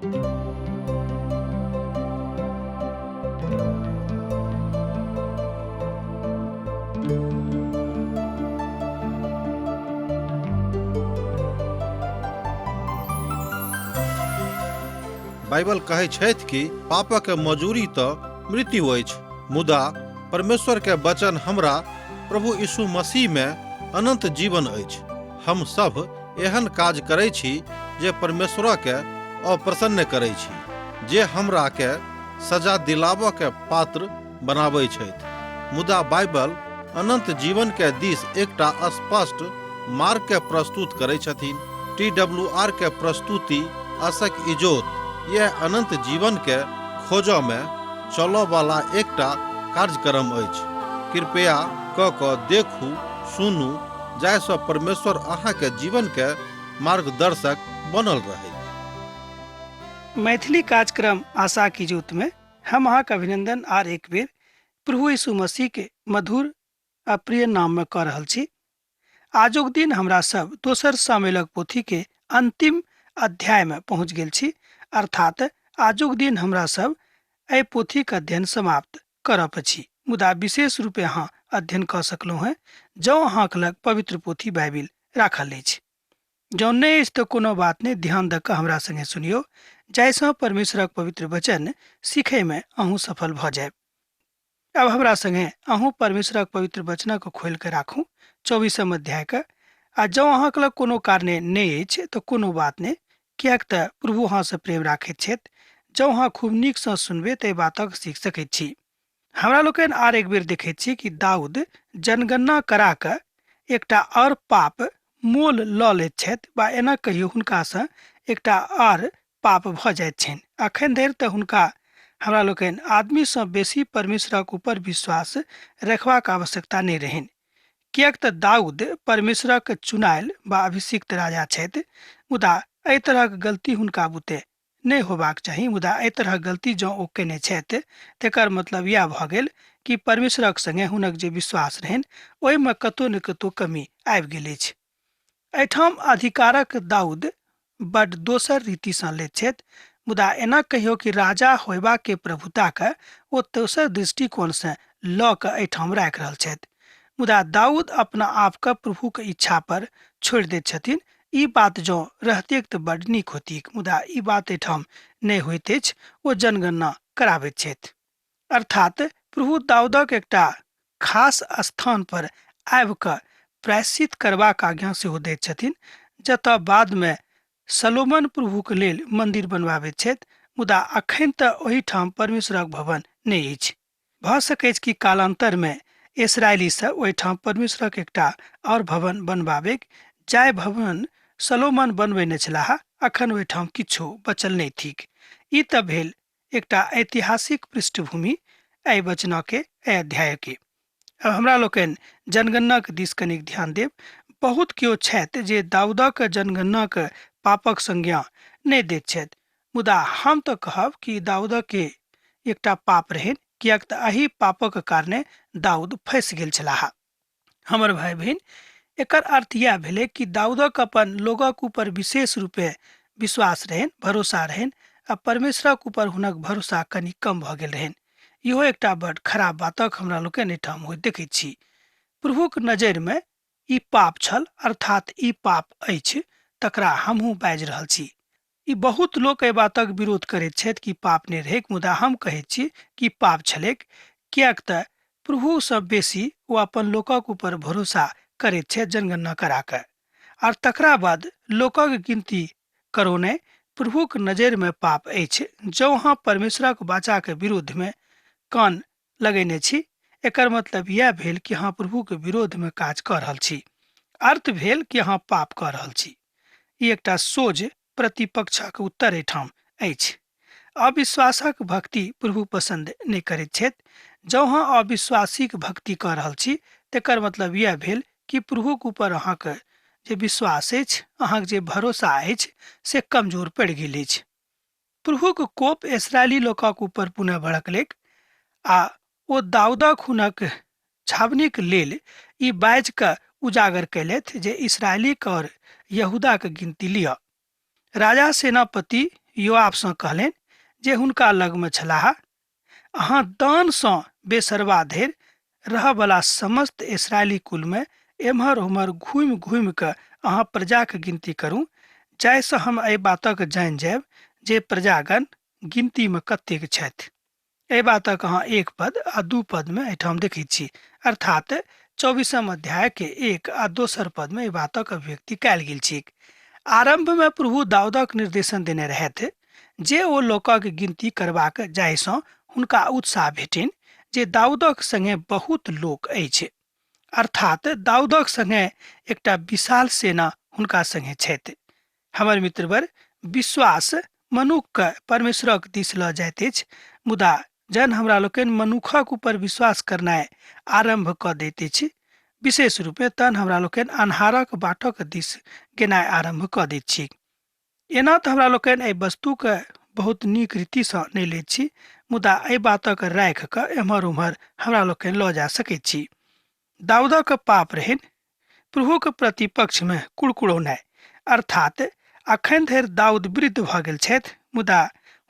Bible कहै छथि कि पापक मजूरी तऽ मृत्यु अछि, मुदा परमेश्वर के वचन हमरा प्रभु यीशु मसीह में अनंत जीवन अछि। हम सब एहन काज करै छी जे परमेश्वर के अप्रसन्न करै छी, जे हमरा के सजा दिलाबऽ के पात्र बनाबै छथि। मुदा बाइबल अनंत जीवन के दिस एकटा स्पष्ट मार्ग के प्रस्तुत करै छथिन। टी डब्ल्यू आर के प्रस्तुति आशक इजोत यह अनंत जीवन के खोजऽ में चलऽ वाला एकटा कार्यक्रम अछि। कृपया क कऽ देखू, सुनू, जाहिसँ परमेश्वर अहाँके जीवन के मार्गदर्शक बनल रहै। मैथिली कार्यक्रम आशा की ज्योत में हम अहाँके अभिनंदन आर एक बेर प्रभु यीशु मसीह के मधुर आ प्रिय नाम में कऽ रहल छी। आजुक दिन हमरा सब दोसर सामुएलक पोथी के अंतिम अध्याय में पहुंच गेल छी, अर्थात आजुक दिन हमरा सब एहि पोथी के अध्ययन समाप्त करब अछि। मुदा विशेष रूपे अहाँ अध्ययन कऽ सकलहुँ हेँ जँ अहाँक लग पवित्र पोथी बाइबिल राखल अछि। जँ नहि अछि तऽ कोनो बात नहि, ध्यान दऽ कऽ हमरा संगे सुनियौ, जाहिसँ परमेश्वरक पवित्र वचन सीखयमे अहूँ सफल भऽ जायब। आब हमरा संगे अहूँ परमेश्वरक पवित्र वचनक खोलि कऽ राखू 24 अध्यायके। आ जँ अहाँके लग कोनो कारणे नहि अछि तऽ कोनो बात नहि, किएक तऽ प्रभु अहाँसँ प्रेम राखैत छथि। जँ अहाँ खूब नीकसँ सुनबै तऽ एहि बातक सीख सकैत छी। हमरा लोकनि आर एक बेर देखैत छी कि दाऊद जनगणना करा कऽ एकटा आओर पाप मोल लऽ लैत छथि, वा एना कहियौ हुनकासँ एकटा आर पाप भऽ जाइत छनि। अखन धरि तऽ हुनका हमरा लोकनि आदमीसँ बेसी परमेश्वरक ऊपर विश्वास रखबाक आवश्यकता नहि रहनि, किएक तऽ दाऊद परमेश्वरक चुनायल वा अभिषिक्त राजा छथि। मुदा एहि तरहक गलती हुनका बुते नहि होबाक चाही। मुदा एहि तरहक गलती जँ ओ कयने छथि तकर मतलब इएह भऽ गेल कि परमेश्वरक संगे हुनक जे विश्वास रहनि ओहिमे कतहु ने कतहु कमी आबि गेल अछि। एहिठाम अधिकारक दाऊद बड दोसर रीतिसँ लैत छथि, मुदा एना कहियो कि राजा होयबाके प्रभुताके ओ दोसर दृष्टिकोणसँ लऽ कऽ एहिठाम राखि रहल छथि। मुदा दाऊद अपना आपके प्रभुके इच्छा पर छोड़ि दैत छथिन। ई बात जँ रहतिक तऽ बड नीक होतिक, मुदा ई बात एहिठाम नहि होइत अछि। ओ जनगणना कराबैत छथि, अर्थात प्रभु दाऊदक एकटा खास स्थान पर आबि कऽ प्रायश्चित करबाक आज्ञा सेहो दैत छथिन, जतऽ बादमे सलोमन प्रभुक लेल मंदिर बनवाबैत छथि। मुदा अखन तऽ ओहिठाम परमेश्वरक भवन नहि अछि। भऽ सकैछ कि कालांतरमे इसराइली सब ओहिठाम परमेश्वरक एकटा आओर भवन बनवाबैक, जाहि भवन सलोमन बनबेने छलाह अखन ओहिठाम किछु बचल नहि थिक। ई तऽ भेल एकटा ऐतिहासिक पृष्ठभूमि एहि वचनके, एहि अध्यायके। अब हमरा लोकनि जनगणनाक दिस कनिक ध्यान देब। बहुत केओ छथि जे दाऊदक जनगणनाक पापक संज्ञा नहि दैत छथि, मुदा हम तऽ कहब कि दाऊदके एकटा पाप रहनि, किएक तऽ एहि पापक कारणे दाऊद फँसि गेल छलाह। हमर भाई बहिन, एकर अर्थ इएह भेलै कि दाऊदक अपन लोगक ऊपर विशेष रूपे विश्वास रहनि, भरोसा रहनि, आ परमेश्वरक ऊपर हुनक भरोसा कनि कम भऽ गेल रहनि। इहो एकटा बड खराब बातक हमरा लोकनि एहिठाम होइत देखैत छी। प्रभुक नजरिमे ई पाप छल, अर्थात ई पाप अछि, तकरा हमहूँ बाजि रहल छी। ई बहुत लोक एहि बातक विरोध करैत छथि कि पाप नहि रहैक, मुदा हम कहैत छी कि पाप छलैक, किएक तऽ प्रभुसँ बेसी ओ अपन लोकक ऊपर भरोसा करैत छथि जनगणना करा कऽ, आर तकरा बाद लोकक गिनती करौनाइ प्रभुक नजरिमे पाप अछि। जँ अहाँ परमेश्वरक वाचाक विरुद्धमे कान लगेने छी, एकर मतलब इएह भेल कि अहाँ प्रभुक विरोधमे काज कऽ रहल छी। अर्थ भेल कि अहाँ पाप कऽ रहल छी। ई एकटा सोझ प्रतिपक्षक उत्तर एहिठाम अछि। अविश्वासक भक्ति प्रभु पसंद नहि करैत छथि। जँ अहाँ अविश्वासीक भक्ति कऽ रहल छी तकर मतलब इएह भेल कि प्रभुक ऊपर अहाँके जे विश्वास अछि, अहाँके जे भरोसा अछि, से कमजोर पड़ि गेल अछि। प्रभुक कोप इसराइली लोकक ऊपर पुनः भड़कलैक आ ओ दाऊदक हुनक छावनीक लेल ई बाजि कऽ उजागर कयलथि जे इसराइलीक और यहूदाक गिनती लिअ। राजा सेनापति योआबसँ कहलनि जे हुनका लगमे छलाह, अहाँ दानसँ बेसरबा धरि रहयवला समस्त इस्राएली कुलमे एम्हर ओम्हर घूमि घूमि कऽ अहाँ प्रजाके गिनती करू, जाहिसँ हम एहि बातक जानि जायब जे प्रजागण गिनतीमे कतेक छथि। एहि बातक अहाँ 1 पद आ 2 पदमे एहिठाम देखैत छी, अर्थात 24 अध्याय के 1 आ 2 पदमे एहि बातक अभिव्यक्ति कयल गेल छैक। आरंभमे प्रभु दाऊदक निर्देशन देने रहथि जे ओ लोकक गिनती करबाक, जाहिसँ हुनका उत्साह भेटनि जे दाऊदक संगे बहुत लोक अछि, अर्थात दाऊदक संगे एकटा विशाल सेना हुनका संगे छथि। हमर मित्रवर, विश्वास मनुखके परमेश्वरक दिस लऽ जाइत अछि, मुदा जहन हमरा लोकनि मनुखक ऊपर विश्वास करनाइ आरम्भ कऽ दैत अछि, विशेष रूपे तहन हमरा लोकनि अन्हारक बाटक दिस गेनाइ आरम्भ कऽ दैत छी। एना तऽ हमरा लोकनि एहि वस्तुके बहुत नीक रीतिसँ नहि लैत छी, मुदा एहि बातक राखि कऽ एम्हर ओम्हर हमरा लोकनि लऽ जा सकैत छी। दाऊदक पाप रहनि प्रभुक प्रतिपक्षमे कुड़कुड़ौनाइ, अर्थात अखन धरि दाऊद वृद्ध भऽ गेल छथि, मुदा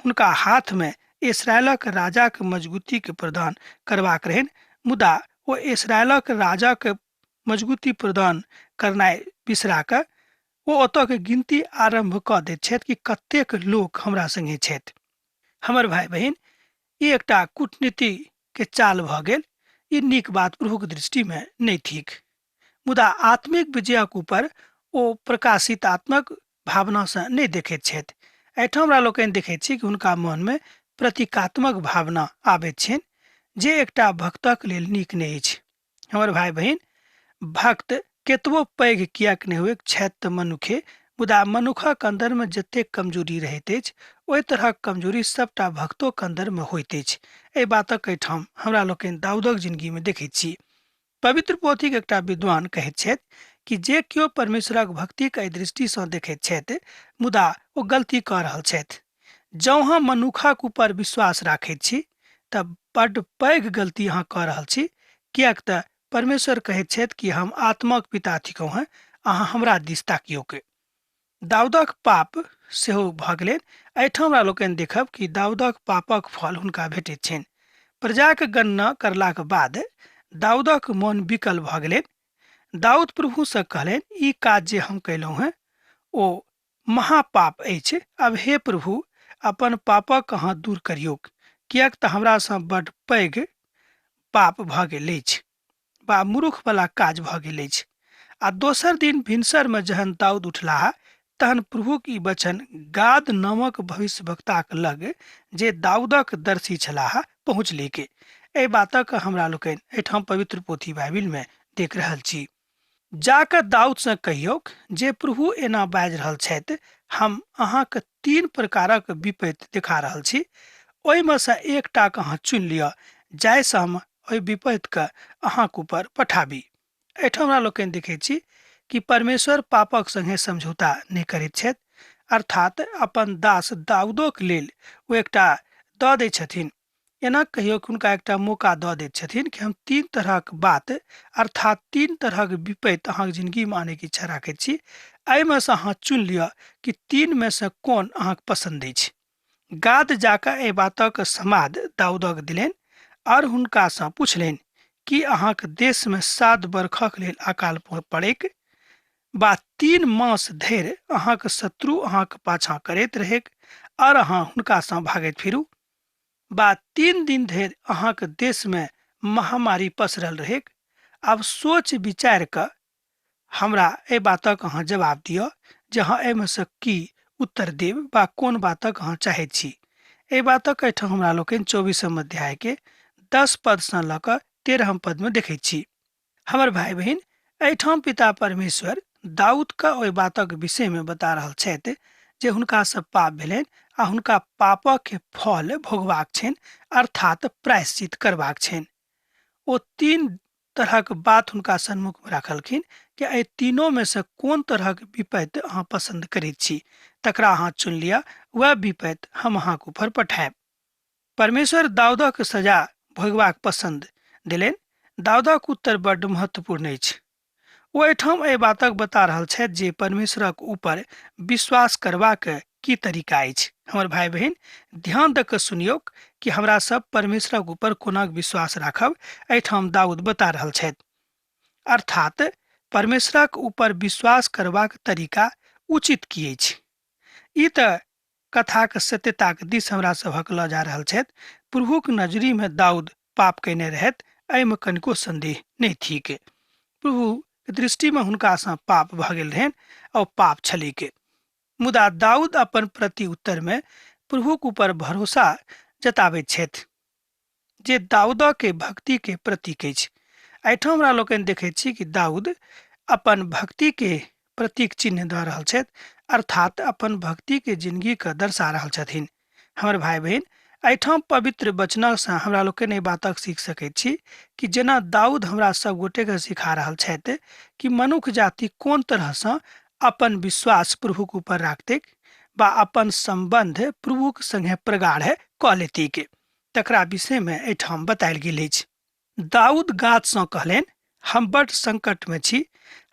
हुनका हाथमे इसराइलक राजाक मजगूतीके प्रदान करबाक रहनि, मुदा ओ इसराइलक राजाक मजगूती प्रदान करनाइ बिसरा कऽ ओ ओतऽके गिनती आरम्भ कऽ दैत छथि कि कतेक लोक हमरा सङ्गे छथि। हमर भाय बहिन, ई एकटा कूटनीतिके चाल भऽ गेल। ई नीक बात प्रभुक दृष्टिमे नहि थिक, मुदा आत्मिक विजयक ऊपर ओ प्रकाशित आत्मक भावनासँ नहि देखैत छथि। एहिठाम हमरा लोकनि देखैत छी कि हुनका मनमे प्रतीकात्मक भावना आबैत छनि, जे एकटा भक्तक लेल नीक नहि अछि। हमर भाय बहिन, भक्त केतबो पैघ किएक नहि हुए, छथि तऽ मनुखे, मुदा मनुखक अन्दरमे जतेक कमजोरी रहैत अछि ओहि तरहक कमजोरी सभटा भक्तोके अन्दरमे होइत अछि। एहि बातक एहिठाम हमरा लोकनि दाऊदक जिंदगीमे देखैत छी। पवित्र पोथीक एकटा विद्वान कहैत छथि कि जे केओ परमेश्वरक भक्तिके एहि दृष्टिसँ देखैत छथि, मुदा ओ गलती कऽ रहल छथि। जँ अहाँ मनुखक ऊपर विश्वास राखैत छी तऽ बड्ड पैघ गलती अहाँ कऽ रहल छी, किएक तऽ परमेश्वर कहैत छथि कि हम आत्माक पिता थिकहुँ हेँ, अहाँ हमरा दिस ताकियौक। दाऊदक पाप सेहो भऽ गेलनि। एहिठाम हमरा लोकनि देखब कि दाऊदक पापक फल हुनका भेटैत छनि। प्रजाक गणना करलाक बाद दाऊदक मन विकल भऽ गेलनि। दाऊद प्रभुसँ कहलनि, ई काज जे हम कयलहुँ हेँ ओ महापाप अछि। अब हे प्रभु, अपन पापक अहाँ दूर करियौक, किएक तऽ हमरासँ बड्ड पैघ पाप भऽ गेल अछि बा मूर्खवला काज भऽ गेल अछि। आ दोसर दिन भिनसरमे जहन दाऊद उठलाह तहन प्रभुक ई वचन गाद नामक भविष्यवक्ताक लग, जे दाऊदक दर्शी छलाह, पहुँचलैक। एहि बातक हमरा लोकनि एहिठाम पवित्र पोथी बाइबिलमे देख रहल छी। जाकऽ दाऊदसँ कहियौक जे प्रभु एना बाजि रहल छथि, हम अहाँके 3 प्रकारक विपत्ति देखा रहल छी, ओहिमे सँ एकटाके अहाँ चुनि लिअ, जाहिसँ हम ओहि विपत्तिके अहाँके ऊपर पठाबी। एहिठाम हमरा लोकनि देखै छी कि परमेश्वर पापक संगे समझौता नहि करैत छथि, अर्थात अपन दास दाऊदोक लेल ओ एकटा दऽ दै छथिन। एना कहियो कि हुनका एकटा मौका दऽ दैत छथिन कि हम 3 तरहक बात, अर्थात 3 तरहक विपत्ति अहाँके जिंदगीमे आनैके इच्छा राखैत छी, एहिमे सँ अहाँ चुनि लिअ कि 3 मे सँ कोन अहाँके पसन्द अछि। गाद जाकऽ एहि बातक समाद दाऊदक देलनि आओर हुनकासँ पुछलनि कि अहाँके देशमे 7 बरखक लेल अकाल पड़ैक बा 3 मास धरि अहाँके शत्रु अहाँके पाछाँ करैत रहैक आओर अहाँ हुनकासँ भागैत फिरू, बा 3 दिन धरि अहाँके देशमे महामारी पसरल रहैक। आब सोच विचारि कऽ हमरा एहि बातक अहाँ जवाब दिअ जे अहाँ एहिमे सँ की उत्तर देब बा कोन बातक अहाँ चाहैत छी। एहि बातक एहिठाम हमरा लोकनि 24 अध्यायके 10 पदसँ लऽ कऽ 13 पदमे देखैत छी। हमर भाय बहिन, एहिठाम पिता परमेश्वर दाऊदके ओहि बातक विषयमे बता रहल छथि जे हुनकासँ पाप भेलनि आ हुनका पापक फल भोगबाक छनि, अर्थात प्रायश्चित करबाक छनि। ओ 3 तरहक बात हुनका सन्मुखमे राखलखिन कि एहि तीनोमे सँ कोन तरहक विपत्ति अहाँ पसन्द करैत छी, तकरा अहाँ चुनि लिअ, वएह विपत्ति हम अहाँके ऊपर पठायब। परमेश्वर दाऊदक सजा भोगबाक पसन्द देलनि। दाऊदक उत्तर बड्ड महत्वपूर्ण अछि। ओ एहिठाम एहि बातक बता रहल छथि जे परमेश्वरक ऊपर विश्वास करबाक की तरीका अछि। हमर भाई बहिन, ध्यान दऽ कऽ सुनियौक कि हमरा सब परमेश्वरक ऊपर कोना विश्वास राखब एहिठाम दाऊद बता रहल छथि। अर्थात परमेश्वरक ऊपर विश्वास करबाक तरीका उचित की अछि। ई तऽ कथाक सत्यताक दिस हमरा सभक लऽ जा रहल छथि। प्रभुक नजरीमे दाऊद पाप कयने रहथि, एहिमे कनिको संदेह नहि थिक। प्रभु दृष्टिमे हुनकासँ पाप भऽ गेल रहनि और पाप छलैक। मुदा दाऊद अपन प्रति उत्तरमे प्रभुक ऊपर भरोसा जताबैत छथि, जे दाऊदके भक्तिके प्रतीक अछि। एहिठाम हमरा लोकनि देखैत छी कि दाऊद अपन भक्तिके प्रतीक चिन्ह दऽ रहल छथि, अर्थात अपन भक्तिके जिंदगीके दर्शा रहल छथिन। हमर भाई बहिन, एहिठाम पवित्र वचनसँ हमरा लोकनि एहि बातक सीख सकैत छी कि जेना दाऊद हमरा सब गोटेके सिखा रहल छथि कि मनुख जाति कोन तरहसँ अपन विश्वास प्रभुक ऊपर राखतैक बा अपन सम्बन्ध प्रभुक संगे प्रगाढ़ कऽ लेतीक, तकरा विषयमे एहिठाम बतायल गेल अछि। दाऊद गादसँ कहलनि, हम बड्ड संकटमे छी,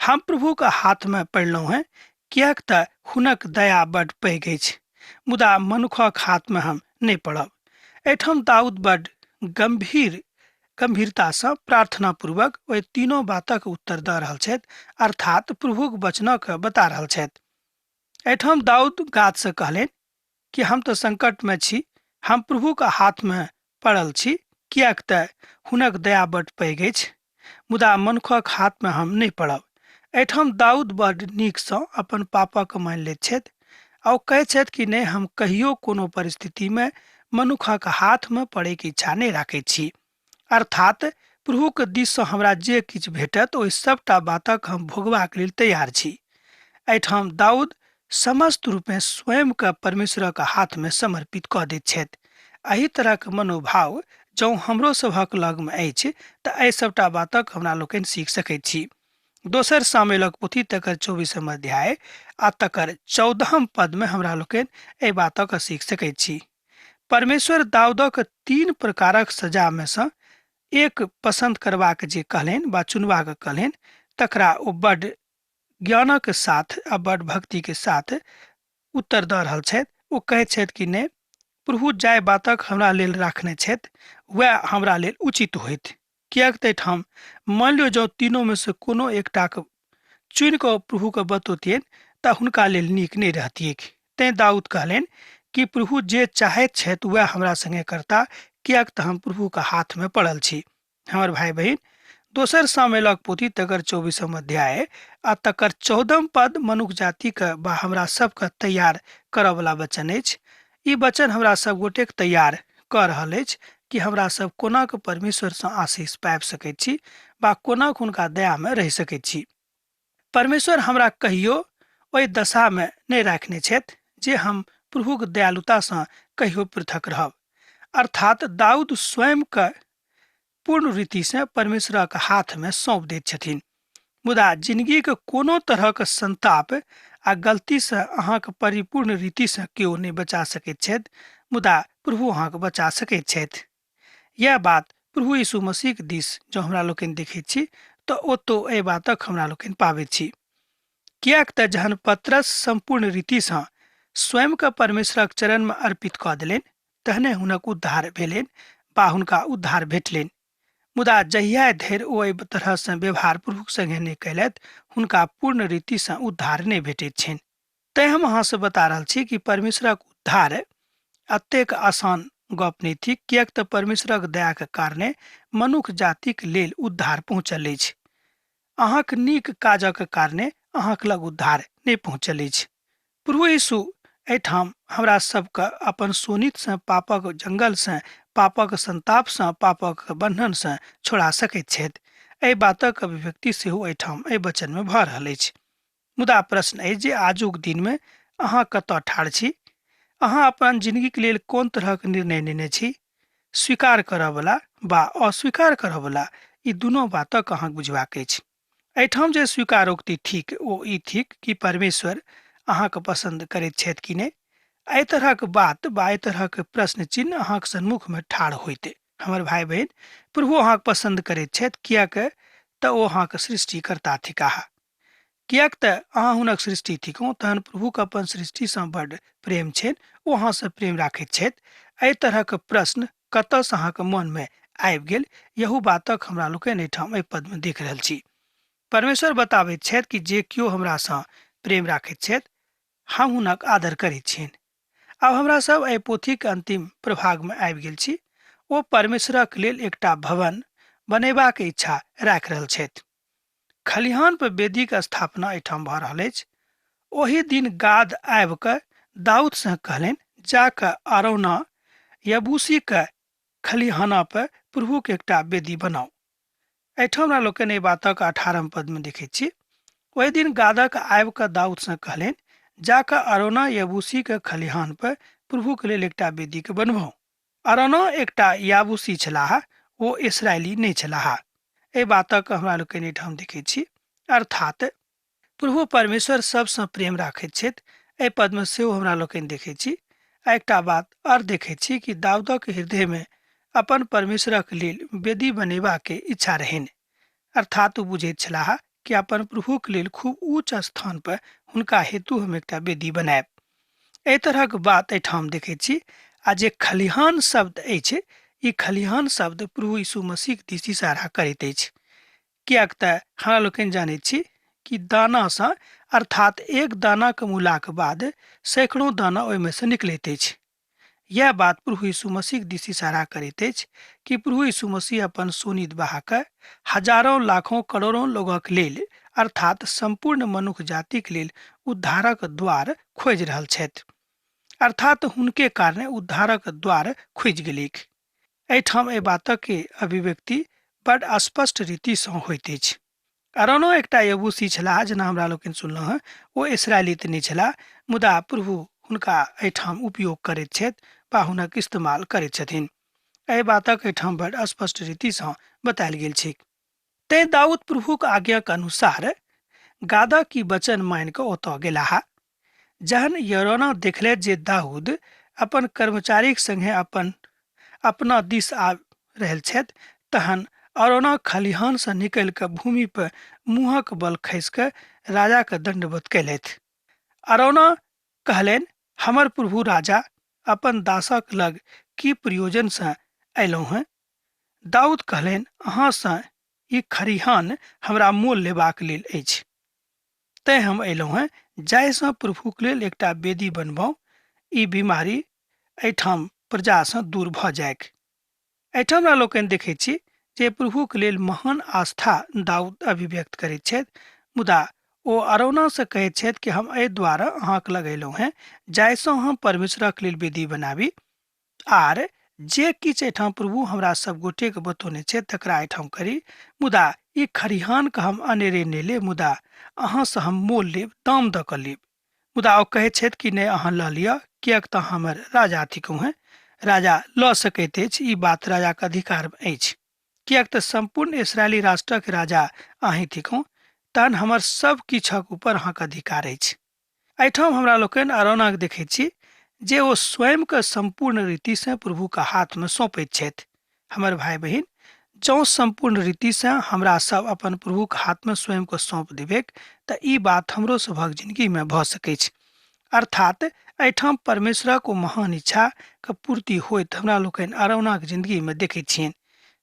हम प्रभुक हाथमे पड़लहुँ हेँ, किएक तऽ हुनक दया बड्ड पैघ अछि, मुदा मनुखक हाथमे हम नहि पड़ब। एहिठाम दाऊद बड्ड गंभीरतासँ प्रार्थना पूर्वक ओहि तीनों बातक उत्तर दऽ रहल छथि, अर्थात प्रभुक वचनक बता रहल छथि। एहिठाम दाऊद गादसँ कहलनि कि हम तऽ संकटमे छी, हम प्रभुक हाथमे पड़ल छी, किएक तऽ हुनक दया बड्ड पैघ अछि, मुदा मनुखक हाथमे हम नहि पड़ब। एहिठाम दाऊद बड्ड नीकसँ अपन पापक मानि लैत छथि आ ओ कहैत छथि कि नहि, हम कहियो कोनो परिस्थितिमे मनुखक हाथमे पड़ैके इच्छा नहि राखैत छी। अर्थात प्रभुक दिससँ हमरा जे किछु भेटत ओहि सभटा बातक हम भोगबाक लेल तैयार छी। एहिठाम दाऊद समस्त रूपेँ स्वयंके परमेश्वरक हाथमे समर्पित कऽ दैत छथि। एहि तरहक मनोभाव जँ हमरो सभक लगमे अछि तऽ एहि सभटा बातक हमरा लोकनि सीख सकैत छी। दोसर सामुएलक पोथी तकर 24 अध्याय आ तकर 14 पदमे हमरा लोकनि एहि बातक सीख सकैत छी। परमेश्वर दाऊदक 3 प्रकारक सजामे सँ एक पसंद करबाक जे कहलनि बा चुनबाक कहलनि, तकरा ओ बड्ड ज्ञानक साथ आ बड्ड भक्तिके साथ उत्तर दऽ रहल छथि। ओ कहैत छथि कि नहि, प्रभु जाहि बातक हमरा लेल राखने छथि वएह हमरा लेल उचित होइत। किएक तऽ एहिठाम मानि लियौ जँ तीनोमे सँ कोनो एकटाके चुनि कऽ प्रभुके बतौतियनि तऽ हुनका लेल नीक नहि रहतियै। तैँ दाऊद कहलनि कि प्रभु जे चाहैत छथि वएह हमरा संगे करता, किएक तऽ हम प्रभुके हाथमे पड़ल छी। हमर भाई बहिन, दोसर सामुएलक पोथी तकर 24 अध्याय आ तकर 14 पद मनुख जातिके बा हमरा सबके तैयार करऽवला वचन अछि। ई वचन हमरा सब गोटेके तैयार कऽ रहल अछि कि हमरा सब कोना कऽ परमेश्वरसँ आशीष पाबि सकैत छी बा कोना कऽ हुनका दयामे रहि सकैत छी। परमेश्वर हमरा कहियो ओहि दशामे नहि राखने छथि जे हम प्रभुक दयालुतासँ कहियो पृथक रहब। अर्थात दाऊद स्वयंके पूर्ण रीतिसँ परमेश्वरक हाथमे सौंप दैत छथिन। मुदा जिंदगीके कोनो तरहक संताप आ गलतीसँ अहाँके परिपूर्ण रीतिसँ केओ नहि बचा सकैत छथि, मुदा प्रभु अहाँके बचा सकैत छथि। यैह बात प्रभु यीशु मसीहक दिस जँ हमरा लोकनि देखैत छी तऽ ओतौ एहि बातक हमरा लोकनि पाबैत छी। किएक तऽ जहन पतरस सम्पूर्ण रीतिसँ स्वयंके परमेश्वरक चरणमे अर्पित कऽ देलनि, तहने हुनक उद्धार भेलनि बा हुनका उद्धार भेटलनि। मुदा जहिया धरि ओ एहि तरहसँ व्यवहार प्रभुक संगे नहि कयलथि, हुनका पूर्ण रीतिसँ उद्धार नहि भेटैत छनि। तैँ हम अहाँसँ बता रहल छी कि परमेश्वरक उद्धार एतेक आसान गप नहि थिक, किएक तऽ परमेश्वरक दयाके कारणे मनुख जातिक लेल उद्धार पहुँचल अछि। अहाँक नीक काजक कारणे अहाँक लग उद्धार नहि पहुँचल अछि। प्रभु यीशु एहिठाम हमरा सबके अपन शोणितसँ पापक जंगलसँ, पापक संतापसँ, पापक बन्धनसँ छोड़ा सकैत छथि। एहि बातक अभिव्यक्ति सेहो एहिठाम एहि वचनमे भऽ रहल अछि। मुदा प्रश्न अछि जे आजुक दिनमे अहाँ कतऽ ठाढ़ छी? अहाँ अपन जिंदगीक लेल कोन तरहक निर्णय नेने छी? स्वीकार करऽवला वा अस्वीकार करऽवला, ई दुनू बातक अहाँक बुझबाक अछि। एहिठाम जे स्वीकारोक्ति थिक ओ ई थिक कि परमेश्वर अहाँके पसन्द करैत छथि कि नहि। एहि तरहक बात वा एहि तरहक प्रश्न चिन्ह अहाँक सन्मुखमे ठाढ़ होइत। हमर भाई बहिन, प्रभु अहाँके पसन्द करैत छथि, किएक तऽ ओ अहाँके सृष्टिकर्ता थिकाह। किएक तऽ अहाँ हुनक सृष्टि थिकहुँ। तहन प्रभुके अपन सृष्टिसँ बड्ड प्रेम छनि, ओ अहाँसँ प्रेम राखैत छथि। एहि तरहक प्रश्न कतऽसँ अहाँके मनमे आबि गेल? यहू बातक हमरा लोकनि एहिठाम एहि पदमे देख रहल छी। परमेश्वर बताबैत छथि कि जे केओ हमरासँ प्रेम राखैत छथि, हम हुनक आदर करैत छियनि। आब हमरा सब एहि पोथीके अंतिम प्रभागमे आबि गेल छी। ओ परमेश्वरक लेल एकटा भवन बनेबाक इच्छा राखि रहल छथि। खलिहान पर वेदीक स्थापना एहिठाम भऽ रहल अछि। ओहि दिन गाद आबि कऽ दाऊदसँ कहलनि, जा कऽ अरौना यबूसीके खलिहाना पर प्रभुके एकटा वेदी बनाउ। एहिठाम हमरा लोकनि एहि बातक 18 पदमे देखैत छी। ओहि दिन गादक आबि कऽ दाऊदसँ कहलनि, जा कऽ अरौना यबूसीके खलिहान पर प्रभुके लेल एकटा वेदीके बनबाउ। अरौना एकटा याबूसी छलाह, ओ इसराइली नहि छलाह। एहि बातक हमरा लोकनि एहिठाम देखैत छी। अर्थात प्रभु परमेश्वर सबसँ प्रेम राखैत छथि, एहि पदमे सेहो हमरा लोकनि देखैत छी। आ एकटा बात आओर देखैत छी कि दाऊदक हृदयमे अपन परमेश्वरक लेल वेदी बनेबाक इच्छा रहनि। अर्थात ओ बुझैत छलाह कि अपन प्रभुक लेल खूब ऊँच स्थान पर हुनका हेतु हम एकटा वेदी बनायब। एहि तरहक बात एहिठाम देखैत छी। आ जे खलिहान शब्द अछि, ई खलिहान शब्द प्रभु यीशु मसीहक दिस इशारा करैत अछि। किएक तऽ हमरा लोकनि जानैत छी कि दानासँ, अर्थात एक दानाके मुलाक बाद सैकड़ों दाना ओहिमे से निकलैत अछि। यह बात प्रभु यीशु मसीह दिस इशारा करैत अछि कि प्रभु यीशु मसीह अपन शोणित बहा कऽ हजारों लाखों करोड़ों लोगक लेल, अर्थात सम्पूर्ण मनुख जातिक लेल उद्धारक द्वार खोजि रहल छथि। अर्थात हुनके कारणे उद्धारक द्वार खुजि गेलैक। एहिठाम एहि बातक अभिव्यक्ति बड स्पष्ट रीतिसँ होइत अछि। अरोनो एकटा यबूसी छलाह, जेना हमरा लोकनि सुनलहुँ हेँ, ओ इसराइली तऽ नहि छलाह, मुदा प्रभु हुनका एहिठाम उपयोग करैत छथि वा हुनक इस्तेमाल करैत छथिन। एहि बातक एहिठाम बड स्पष्ट रीतिसँ बतायल गेल छैक। तेँ दाऊद प्रभुक आज्ञाक अनुसार गादा की वचन मानि कऽ ओतऽ गेलाह। जहन यरोना देखलथि जे दाऊद अपन कर्मचारीक संगे अपन अपना दिस आबि रहल छथि, तहन अरौना खलिहानसँ निकलि कऽ भूमि पर मुँहक बल खसि कऽ राजाके दण्डवत कयलथि। अरौना कहलनि, हमर प्रभु राजा अपन दासक लग की प्रयोजनसँ अयलहुँ हेँ? दाऊद कहलनि, अहाँसँ ई खरिहान हमरा मोल लेबाक लेल अछि। तैँ हम अयलहुँ हेँ जाहिसँ प्रभुक लेल एकटा वेदी बनबाउ, ई बीमारी एहिठाम प्रजासँ दूर भऽ जाइक। एहिठाम हमरा लोकनि देखैत छी जे प्रभुक लेल महान आस्था दाऊद अभिव्यक्त करैत छथि, मुदा ओ अरौनासँ कहैत छथि कि हम एहि द्वारा अहाँक लग अयलहुँ हेँ जाहिसँ हम परमेश्वरक लेल वेदी बनाबी, आर जे किछु एहिठाम प्रभु हमरा सब गोटेके बतौने छथि तकरा एहिठाम करी, मुदा ई खरिहानके हम अनेरे नहि लेब, मुदा अहाँसँ हम मोल लेब, दाम दऽ कऽ लेब। मुदा ओ कहैत छथि कि नहि, अहाँ लऽ लिअ, किएक तऽ हमर राजा थिकहुँ हेँ। राजा लऽ सकैत अछि, ई बात राजाके अधिकारमे अछि, किएक तऽ सम्पूर्ण इसराइली राष्ट्रक राजा अहीँ थिकहुँ, तहन हमर सब किछुक ऊपर अहाँके अधिकार अछि। एहिठाम हमरा लोकनि अरौनाके देखैत छी जे ओ स्वयंके सम्पूर्ण रीतिसँ प्रभुके हाथमे सौंपैत छथि। हमर भाय बहिन, जँ सम्पूर्ण रीतिसँ हमरा सब अपन प्रभुके हाथमे स्वयंके सौंप देबैक तऽ ई बात हमरो सभक जिंदगीमे भऽ सकैछ। अर्थात एहिठाम परमेश्वरक ओ महान इच्छाके पूर्ति होइत हमरा लोकनि अरौनाक जिंदगीमे देखैत छियनि।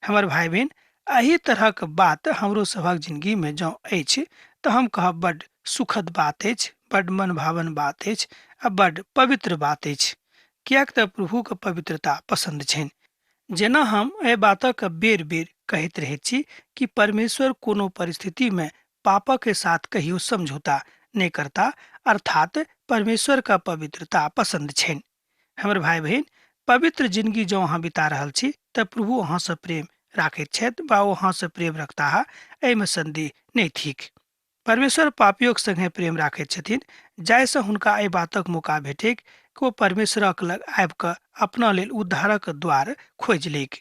हमर भाय बहिन, एहि तरहक बात हमरो सभक जिंदगीमे जँ अछि तऽ हम कहब बड्ड सुखद बात अछि, बड्ड मनभावन बात अछि आ बड्ड पवित्र बात अछि, किएक तऽ प्रभुके पवित्रता पसन्द छनि। जेना हम एहि बातक बेर बेर कहैत रहैत छी कि परमेश्वर कोनो परिस्थितिमे पापक साथ कहियो समझौता नहि करता, अर्थात परमेश्वर का पवित्रता पसन्द छनि। हमर भाई बहिन, पवित्र जिंदगी जँ अहाँ बिता रहल छी तऽ प्रभु अहाँसँ प्रेम राखैत छथि वा ओ अहाँसँ प्रेम रखताह, एहिमे संदेह नहि थिक। परमेश्वर पापियोक संगे प्रेम राखैत छथिन, जाहिसँ हुनका एहि बातक मौका भेटैक कि ओ परमेश्वरक लग आबि कऽ अपना लेल उद्धारक द्वार खोजि लैक।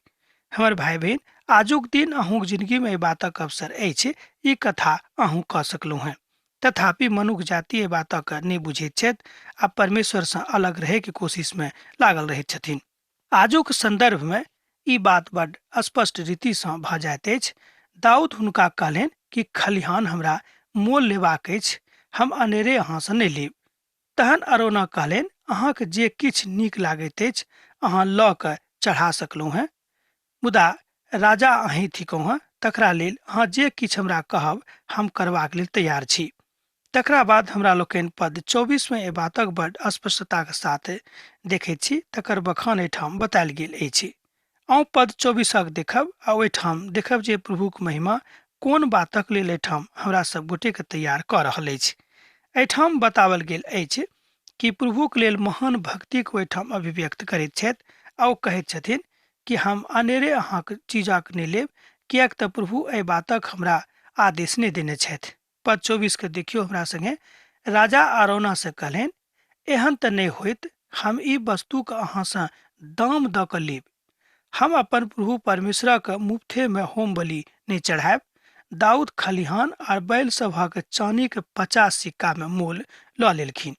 हमर भाई बहिन, आजुक दिन अहूँक जिंदगीमे एहि बातक अवसर अछि, ई कथा अहूँ कऽ सकलहुँ हेँ। तथापि मनुख जाति एहि बातक नहि बुझैत छथि आ परमेश्वरसँ अलग रहैके कोशिशमे लागल रहैत छथिन। आजुक संदर्भमे ई बात बड स्पष्ट रीतिसँ भऽ जाइत अछि। दाऊद हुनका कहलनि कि खलिहान हमरा मोल लेबाक अछि, हम अनेरे अहाँसँ नहि लेब। तहन अरौना कहलनि, अहाँके जे किछु नीक लागैत अछि अहाँ लऽ कऽ चढ़ा सकलहुँ हेँ, मुदा राजा अहीं थिकहुँ हेँ, तकरा लेल अहाँ जे किछु हमरा कहब हम करबाक लेल तैयार छी। तकरा बाद हमरा लोकनि पद 24 मे एहि बातक बड स्पष्टताक साथ देखैत छी, तकर बखान एहिठाम बतायल गेल अछि। अहूँ पद 24 देखब आ ओहिठाम देखब जे प्रभुक महिमा कोन बातक लेल एहिठाम हमरा सब गोटेके तैयार कऽ रहल अछि। एहिठाम बताओल गेल अछि कि प्रभुक लेल महान भक्तिक ओहिठाम अभिव्यक्त करैत छथि आ ओ कहैत छथिन कि हम अनेरे अहाँक चीजक नहि लेब, किएक तऽ प्रभु एहि बातक हमरा आदेश नहि देने छथि। पद 24 के देखियौ हमरा संगे। राजा अरौना से कहलनि, एहन तऽ नहि होइत, हम ई वस्तुके अहाँसँ दाम दऽ कऽ लेब। हम अपन प्रभु परमेश्वरक मुफ्तेमे होम बलि नहि चढ़ायब। दाऊद खलिहान आर बैल सभक चानीक 50 सिक्कामे मोल लऽ लेलखिन।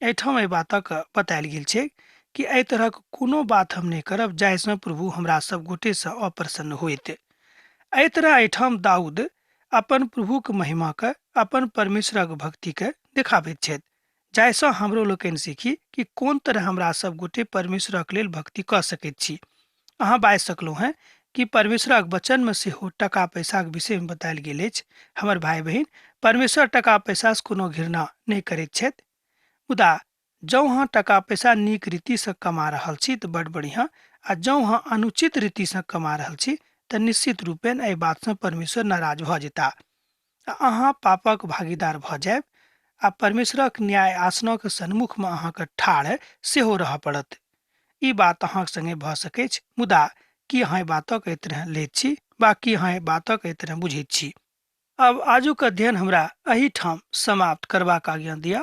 एहिठाम एहि बातक बतायल गेल छै कि एहि तरहक कोनो बात हम नहि करब जाहिसँ प्रभु हमरा सब गोटेसँ अप्रसन्न होइत। एहि तरह एहिठाम दाऊद अपन प्रभुक महिमाके, अपन परमेश्वरक भक्तिके देखाबैत छथि, जाहिसँ हमरो लोकनि सीखी कि कोन तरह हमरा सब गोटे परमेश्वरक लेल भक्ति कऽ सकैत छी। अहाँ बाजि सकलहुँ हेँ कि परमेश्वरक वचनमे सेहो टका पैसाक विषयमे बतायल गेल अछि। हमर भाय बहिन, परमेश्वर टका पैसासँ कोनो घृणा नहि करैत छथि, मुदा जँ अहाँ टका पैसा नीक रीतिसँ कमा रहल छी तऽ बड बढ़िआँ, आ जँ अहाँ अनुचित रीतिसँ कमा रहल छी तऽ निश्चित रूपेण एहि बातसँ परमेश्वर नाराज भऽ जेताह आ अहाँ पापक भागीदार भऽ जायब आ परमेश्वरक न्याय आसनक सन्मुखमे अहाँके ठाढ़ सेहो रहऽ पड़त। ई बात अहाँक संगे भऽ सकैछ, मुदा की अहाँ एहि बातक एहि तरह लैत छी वा की अहाँ एहि बातक एहि तरह बुझैत छी? आब आजुक अध्ययन हमरा एहिठाम समाप्त करबाक आज्ञा दिअ,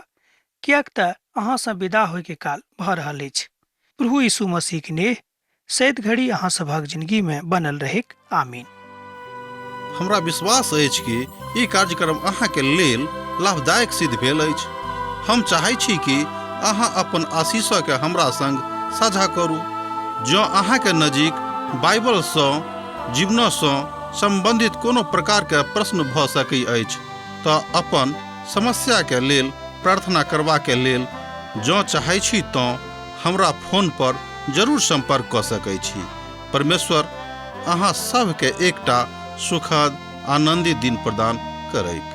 किएक तऽ अहाँसँ विदा होइके काल भऽ रहल अछि। प्रभु यीशु मसीहक नेह सैत घड़ी अहाँ सभक जिंदगी में बनल रहेक। आमीन। हमरा विश्वास अछि कि ई कार्यक्रम अहाँके लेल लाभदायक सिद्ध भेल अछि। हम चाहै छी कि अहाँ अपन आशीषके हमरा संग साझा करू। जँ अहाँके नजीक बाइबलसँ जीवनसँ सम्बन्धित कोनो प्रकारके प्रश्न भऽ सकै अछि तऽ अपन समस्याके लेल प्रार्थना करबाके लेल जँ चाहै छी तँ हमरा फोन पर जरूर सम्पर्क कऽ सकै छी। परमेश्वर अहाँ सभके एकटा सुखद आनन्दित दिन प्रदान करैत।